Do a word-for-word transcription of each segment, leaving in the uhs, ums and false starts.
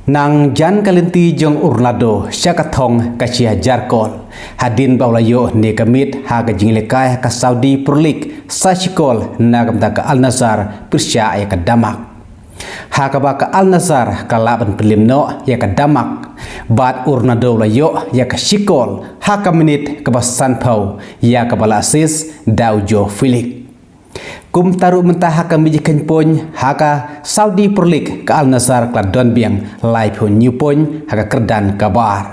Nangjan ka lynti jong u Ronaldo sha ka thong ka shi hajar kol, hadien ba u la ïoh ne ka miet ha ka jingïalehkai ha ka Saudi Pro League sa shi kol na ka bynta ka Al Nassr pyrshah ïa ka Denmark. Ha kaba ka Al Nassr ka lah ban pynliem noh ïa ka Denmark, bad u Ronaldo u la ïoh ïa ka shi kol ha ka minit kaba sanphew, ïa kaba la assist da u Joao Felix. Kumta ruh mynta ha ka miet jingkheiñ point ha ka Saudi Pro League, ka Al Nassr ka la don biang laiphew hynñiew point ha ka kyrdan kaba ar,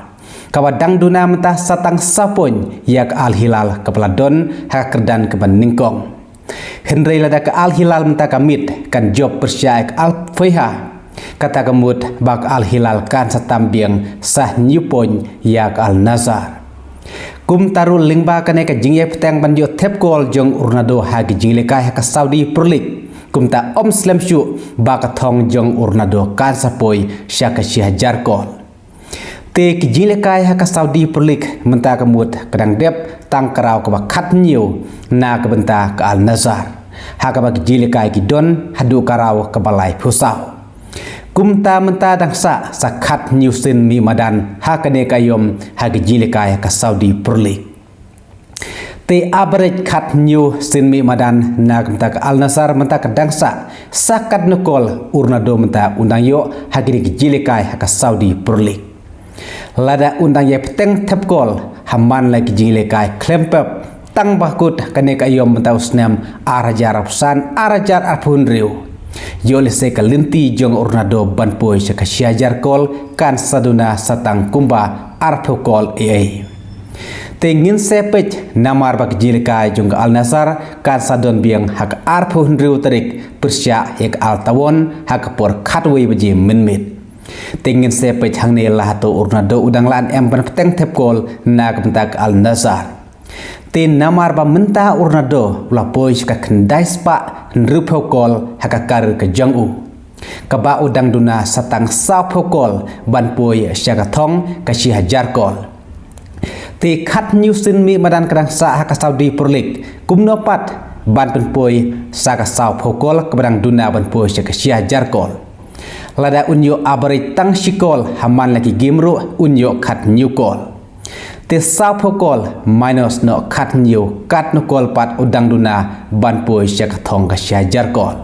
kaba dang duna mynta sa tang saw point ïa ka Al Hilal kaba la don ha ka kyrdan kaba nyngkong. Hynrei lada ka Al Hilal mynta ka miet kan jop pyrshah ïa ka Al Faiha, kata ka mut ba ka Al Hilal kan sa tam biang sa hynñiew point ïa ka Al Nassr. Kumta ruh lyngba kane ka jingïai bteng ban ïoh thep kol jong u Ronaldo ha ka jingïalehkai ha ka Saudi Pro League, kumta ym slem shuh ba ka thong jong u Ronaldo kan sa poi sha ka shi hajar kol. Te ka jingïalehkai ha ka Saudi Pro League mynta ka mut ka dang dep tang ka round kaba khathynñiew na ka bynta ka Al Nassr, ha kaba ka jingïalehkai ki don haduh ka round kaba laiphew saw. Kumta mynta dang sah sa khathynñiew sien mih madan ha kane ka aïom ha ka jingïalehkai ha ka Saudi Pro League. Te average khathynñiew sien mih madan na ka bynta ka Al Nassr mynta ka dang sah, sa katno kol u Ronaldo mynta un dang ïoh ha kine ki jingïalehkai ha ka Saudi Pro League. Lada un dang ïai bteng thep kol ha man la ki jingïalehkai khlem pep, tang ba kut kane ka aïom mynta u snem ar hajar arphew san, ar hajar arphew hynriew, ïoh lehse ka lynti jong u Ronaldo ban poi sha ka shi hajar kol kan sa duna sa tang kumba arphew kol ei ei. Te ngin sa peit namar ba ka jingïalehkai jong ka Al Nassr kan sa don biang ha ka arphew hynriew tarik pyrshah ïa ka Al Taawoun ha ka por khatwei baje mynmiet. Te ngin sa peit hangne la hato u Ronaldo u dang lah ne em ban bteng thep kol na ka bynta ka Al Nassr. Te namar ba mynta u Ronaldo u la poi sha ka khyndai spah hynriewphew kol ha ka career ka jong u, kaba u dang duna sa tang sawphew kol ban poi sha ka thong ka shi hajar kol. Te khathynñiew sien mih madan ka dang sah ha ka Saudi Pro League, kumno pat ban pynpoi sa ka sawphew kol kaba dang duna ban poi sha ka shi hajar kol? Lada un ïoh average tang shi kol ha man la ki game ruh un ïoh khathynñiew kol. Te sawphew kol minus noh khathynñiew, katno kol pat u dang duna ban poi sha ka thong ka shi hajar kol?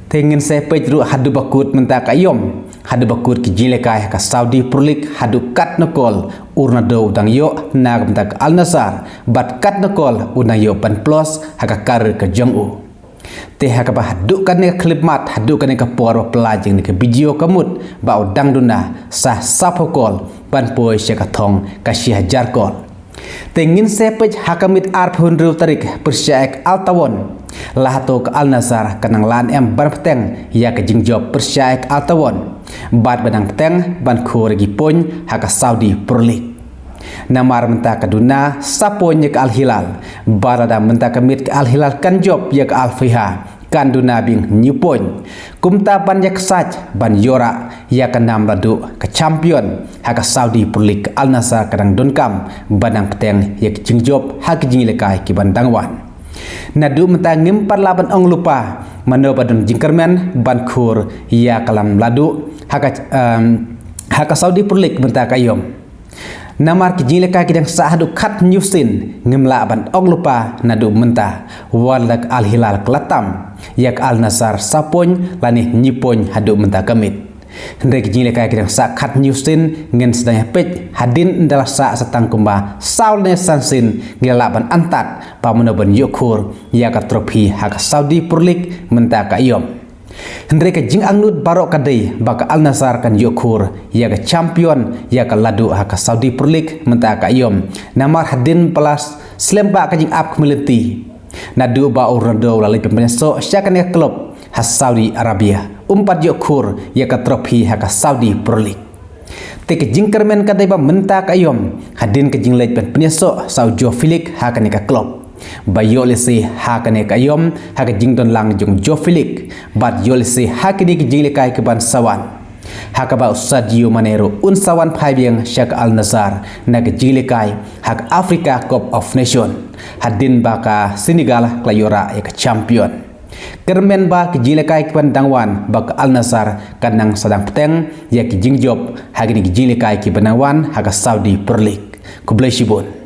Te ngin sa peit ruh haduh ba kut mynta ka aïom, haduh ba kut ki jingïalehkai ha ka Saudi Pro League, haduh katno kol u Ronaldo u dang ïoh na ka bynta ka Al Nassr, bad katno kol u dang ïoh ban plus ha ka career ka jong u. Te ha kaba haduh kane ka khyllipmat, haduh kane ka por ba pynlait jong kane ka video ka mut ba u dang duna sa sawphew kol ban poi sha ka thong ka shi hajar kol. Te ngin sa peit ha ka miet arphew hynriew tarik pyrshah ïa ka Al Taawoun, la hato ka Al Nassr kan nang lah ne em ban bteng ïa ka jingjop pyrshah ïa ka Al Taawoun, bad ban nang bteng ban khur ïa ki point ha ka Saudi Pro League? Namar mynta ka duna sa point ïa ka Al Hilal, bad lada mynta ka miet ka Al Hilal kan jop ïa ka Al Faiha, kan duna biang hynñiew point. Kumta ban ïaksaid ban ïoh rah ïa ka nam la duh ka champion ha ka Saudi Pro League, ka Al Nassr ka dang donkam ban nang bteng ïa ki jingjop ha ki jingïalehkai ki ban dang wan. Naduh mynta ngim pat lah ban ong lypa mano ba don jingkyrmen ban khur ïa ka nam la duh ha ka, em, ha ka Saudi Pro League mynta ka aïom. Namar ki jingïalehkai ki dang sah haduh khathynñiew sien, ngim lah ban ong lypa naduh mynta wat la ka Al Hilal ka la tam ïa ka Al Nassr saw point lane hynñiew point haduh mynta ka miet. Hynrei ki jingïalehkai ki dang sah khathynñiew sien, ngin sdang ïa peit hadien ynda la sah sa tang kumba saw lane san sien, ngin lah ban antad ba mano ban ïoh khur ïa ka trophy ha ka Saudi Pro League mynta ka aïom. Hynrei ka jingangnud baroh ka dei ba ka Al Nassr kan ïoh khur ïa ka champion, ïa ka la duh ha ka Saudi Pro League mynta ka aïom. Namar hadien ba la slem ba ka jingap khmih lynti, naduh ba u Ronaldo u la leit pynïasoh sha kane ka club ha Saudi Arabia, um pat ïoh khur ïa ka trophy ha ka Saudi Pro League. Te ka jingkyrmen ka dei ba mynta ka aïom, hadien ka jingleit ban pynïasoh sa u Joao Felix ha kane ka club, ba ïoh lehse ha kane ka aïom ha ka jingdon lang jong u Joao Felix, bad ïoh lehse ha kine ki jingïalehkai ki ban sa wan, ha kaba u Sadio Mane ruh un sa wan phai biang sha ka Al Nassr na ka jingïalehkai ha ka Africa Cup of Nation, hadien ba ka Senegal ka la ïoh rah ïa ka champion. Kyrmen ba ki jingïalehkai ki ban dang wan ba ka Al Nassr kan nang sa dang bteng ïa ki jingjop ha kine ki jingïalehkai ki ban dang wan ha ka Saudi Pro League. Khublei shibun.